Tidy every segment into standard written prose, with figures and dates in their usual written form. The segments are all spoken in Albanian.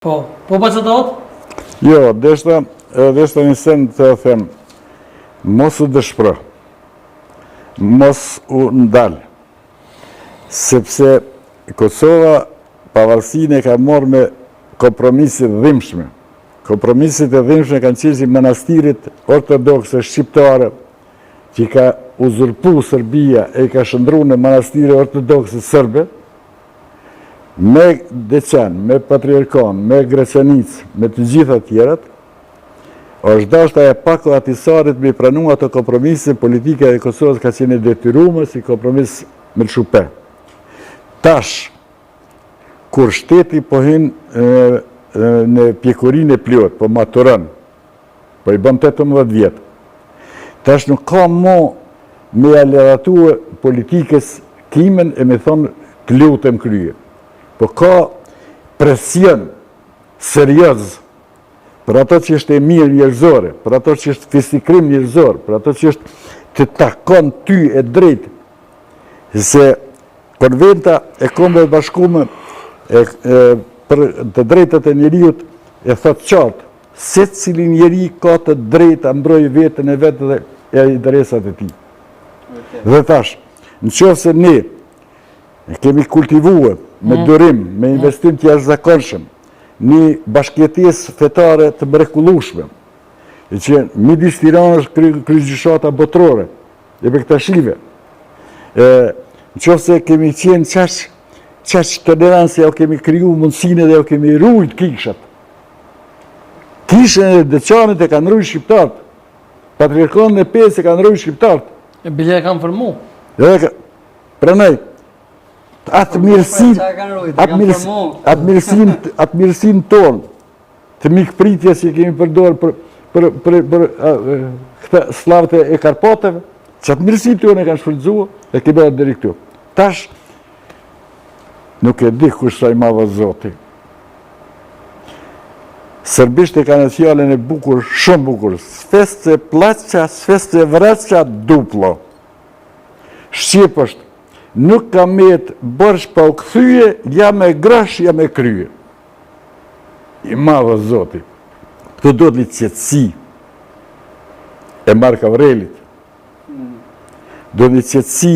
Po, po pa që të otë? Jo, deshta, deshta një sen të them, mos u dëshpro, mos u ndal, sepse Kosova pavarësinë e ka marrë me kompromise të dhimbshme. Kompromiset e dhimbshme kanë qenë si manastiret ortodokse shqiptare që i ka uzurpu Serbia e i ka shndërru në manastire ortodokse serbe, me Deçan, me Patriarkan, me Graçanicë, me të gjitha tjerat, është dashtë ajo pako e Ahtisarit me i pranu ato kompromise, politika e Kosovës ka qenë e detyrume si kompromis me lëshu pe. Tash, kur shteti po hyn në pjekurinë e plotë, po maturon, Po i bën 18 vjet. Tash nuk ka mo me ja ledhatu politikës kimën e me thonë të lutem krye. Po ka presion serioz për ato që është e mirë njerëzore, për ato që është fisnikrim njerëzor, për ato që është të takon ty e drejtë, se Konventa e Kombeve të Bashkume e, e, për të drejtat e njeriut e thotë qartë, Secili njeri ka të drejtë ta mbrojë veten e vet dhe e interesat e tij. Dhe tash, në qoftë se ne kemi kultivue me mm. durim, me mm. investim të jashtëzakonshëm, një bashkëjetesë fetare të mrekullueshme, e që midis Tiranës kryegjyshata botërore, e bektashive, e, në qoftë se kemi qenë qaq, qaq tolerant se jau kemi kriju mundësinë dhe jau kemi rujt kishat, Kishën e Deçanit e kanë rujt shqiptarët. Patriarkanën e Pejës e kanë rujt shqiptarët. E bile e kanë formu. Dhe ka... Pranaj, atë mirësinë, atë mirësinë, atë mirësinë, atë mirësinë tonë, të mikpritjes që kemi përdorë për, për, për, për, këta sllavët e Karpateve, që atë mirësi tonë e kanë shfrytëzu, e kemi ardhë deri këtu. Tash, nuk e di kush sa i madh Zoti. Serbisht e kanë fjalën e bukur, shumë bukur. Sve se plaća, sve se vraća duplo. Shqip është, nuk ka met borxh pa u kthye, ja me grosh, ja me krye. I madh Zoti. Këtu duhet një qetësi e Mark Aurelit. Duhet një qetësi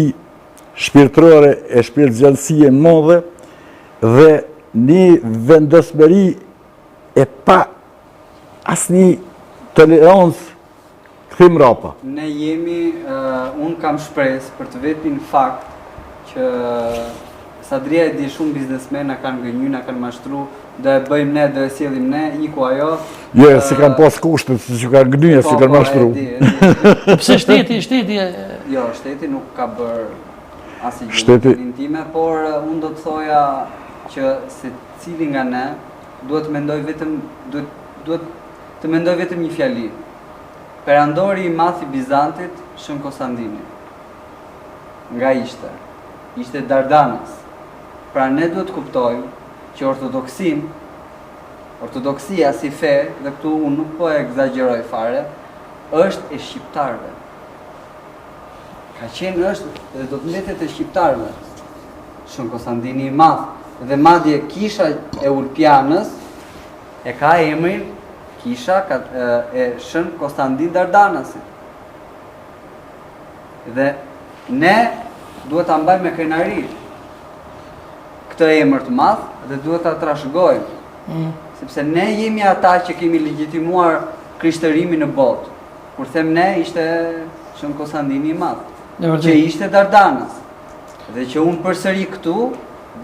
shpirtërore e shpirtgjatësi e madhe dhe një vendosmëri e pa asnjë tolerancë kthim mrapa. Ne jemi, unë kam shpresë për të vetmin fakt që Sadria e di shumë biznesmen na kanë gënjy, na kanë mashtru, do e bëjmë ne, do e sjellim ne, iku ajo. Jo, uh, s'i kanë pas kushtet, se që kanë gënjy, po, s'i kanë po, mashtru. Po pse shteti, shteti... Jo, shteti nuk ka bërë asnjë gjë shteti... time, por uh, unë do të thoja që secili nga ne duhet të mendojë vetëm, duhet, duhet të mendojë vetëm një fjali. Perandori i madh i Bizantit, Shën Kostandini. Nga ishte? Ishte Dardanas. Pra ne duhet të kuptojmë që ortodoksinë, ortodoksia si fe, dhe këtu unë nuk po e ekzagjeroj fare, është e shqiptarëve. Ka qenë është dhe do të mbetet e shqiptarëve. Shën Kostandini i Madh dhe madje kisha e Ulpianës e ka emrin kisha e Shën Kostandin Dardanasit. Dhe ne duhet ta mbajmë me krenari këtë emër të madh dhe duhet ta trashëgojmë. Mm. Sepse ne jemi ata që kemi legjitimuar krishtërimin në botë. Kur them ne, ishte Shën Kostandini i Madh, që ishte Dardanas. Dhe që unë përsëri këtu,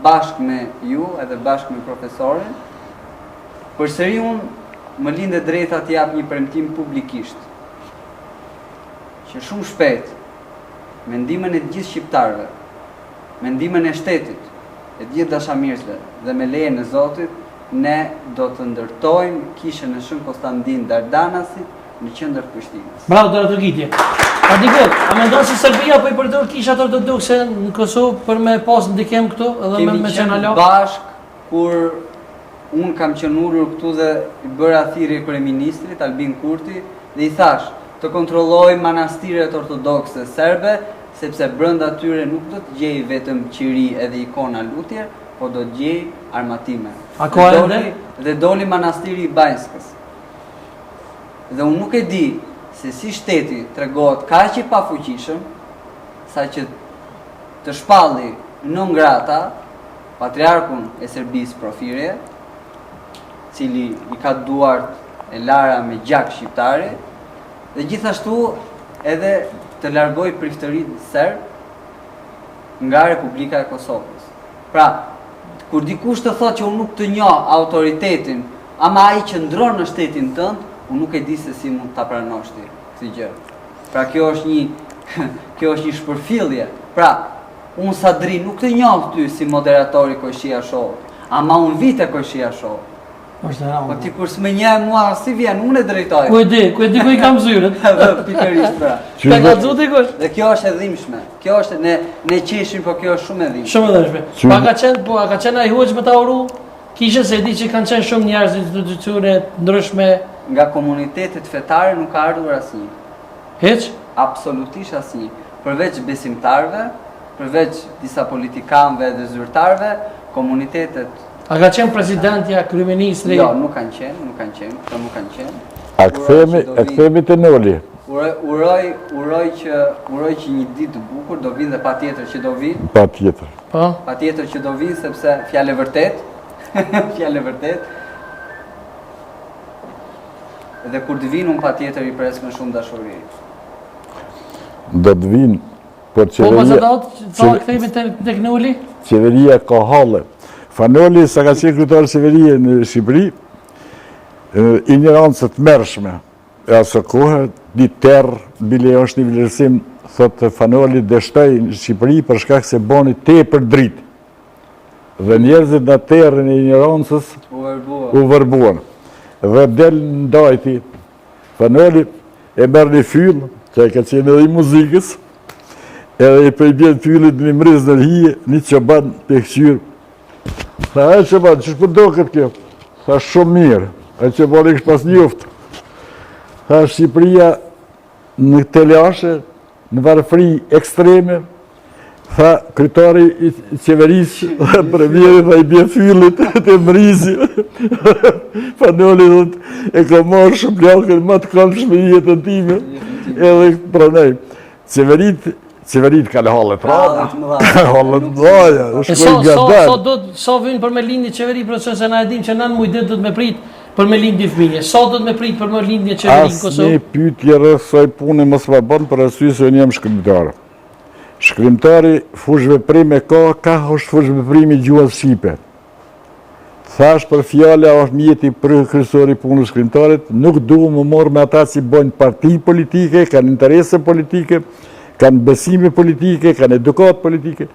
bashkë me ju edhe bashkë me profesorin, përsëri unë më lind e drejta të jap një premtim publikisht. Që shumë shpejt, me ndihmën e të gjithë shqiptarëve, me ndihmën e shtetit, e të gjithë dashamirësve dhe me lejen e Zotit, ne do të ndërtojmë kishën e Shën Kostandin Dardanasit në qendër të Prishtinës. Bravo, duartrokitje. A dikot, a mendon se Serbia po i përdor kishat ortodokse në Kosovë për me pas ndikim këtu edhe me me qenë alo? Bashkë kur unë kam qenë ulur këtu dhe i bëra thirrje kryeministrit Albin Kurti dhe i thashë të kontrollojë manastiret ortodokse serbe sepse brenda tyre nuk do të gjejë vetëm qiri edhe ikona lutje, po do të gjejë armatime. A ka ende? Dhe doli manastiri i Banjskës. Dhe unë nuk e di se si shteti tregohet kaq i pafuqishëm, sa që të shpalli non grata patriarkun e Serbisë Porfirije, cili i ka duart e lara me gjak shqiptari, dhe gjithashtu edhe të largojë priftërinjtë serbë nga Republika e Kosovës. Pra, kur dikush të thotë që unë nuk të njoh autoritetin, ama ai qëndron në shtetin tënd, unë nuk e di se si mund ta pranosh ti këtë gjë. Pra kjo është një kjo është një shpërfillje. Pra, unë Sadri nuk të njoh ty si moderator i Kojshia Show, ama unë vi te Kojshia Show. Është e Po ti kur s'më njeh mua si vjen, unë e drejtoj. Ku e di, ku e di ku i kam zyrët. Pikërisht pra. Ka kallzu dikush? Dhe kjo është e dhimbshme. Kjo është ne ne qeshim, po kjo është shumë e dhimbshme. Shumë e dhimbshme. Po a ka qenë, po a ka qenë ai hoxhë me ta uru? Kishën se e di që kanë qenë shumë njerëz institucione të ndryshme nga komunitetet fetare nuk ka ardhur asnjë. Hiç? Absolutisht asnjë. Përveç besimtarëve, përveç disa politikanëve dhe zyrtarëve, komunitetet A ka qenë presidentja, kryeministri? Jo, nuk kanë qenë, nuk kanë qenë, këto nuk kanë qenë. A kthehemi, a kthehemi te Noli? Uroj, uroj, uroj që uroj që një ditë të bukur do vinë dhe patjetër që do vinë. Patjetër. Po. Patjetër që do vinë sepse fjalë e vërtetë, fjalë e vërtetë. Dhe kur të vinë unë patjetër i pres me shumë dashuri. Do të vinë Por po, qeveria... Po, po, sa kthehemi te tek Noli? Qeveria ka halle. Fan Noli, sa ka qenë kryetar qeverie në Shqipëri, injorancë e tmerrshme. E asaj kohe, një terr, bile është një vlerësim, thotë Fan Noli dështoi në Shqipëri për shkak se boni tepër dritë. Dhe njerëzit në terrin e injorancës u vërbuan. Dhe del në Dajti, Fan Noli e merr një fyll, që e ka qenë edhe i muzikës, edhe i po i bjen fyllit një mriz në hije, një çoban pe kqyr. Tha, e çoban, qysh po doket kjo? Tha, shumë mirë, e çobani kish pas njoftë. Tha, Shqipëria në telashe, në varfëri ekstreme, Tha, kryetari i qeverisë, dhe premieri, tha i bje fyllit te mrizi. Fan Noli, thotë, e kam marrë shuplakën më të këndshme në jetën time, edhe pranoj. Qeveritë, qeveritë kanë halle të rana, halle të mëdha, shkojnë nga dalë. Sa do sa vyn për me lind një qeveri, për se na e dim që 9 muaj ditë do të me prit për me lind një fëmijë. Sa do të me prit për me lind një qeveri në Kosovë? Asnjë pyetje rreth kësaj pune mos ma bën për arsye se unë jam shkrimtar. Shkrimtari fushëveprim e ka, kah është fushëveprimi i gjuhës shqipe. Thash për fjala është mjeti kryesor i punës shkrimtarit, nuk du me u marrë me ata që bojnë parti politike, kanë interese politike, kanë besime politike, kanë edukatë politike.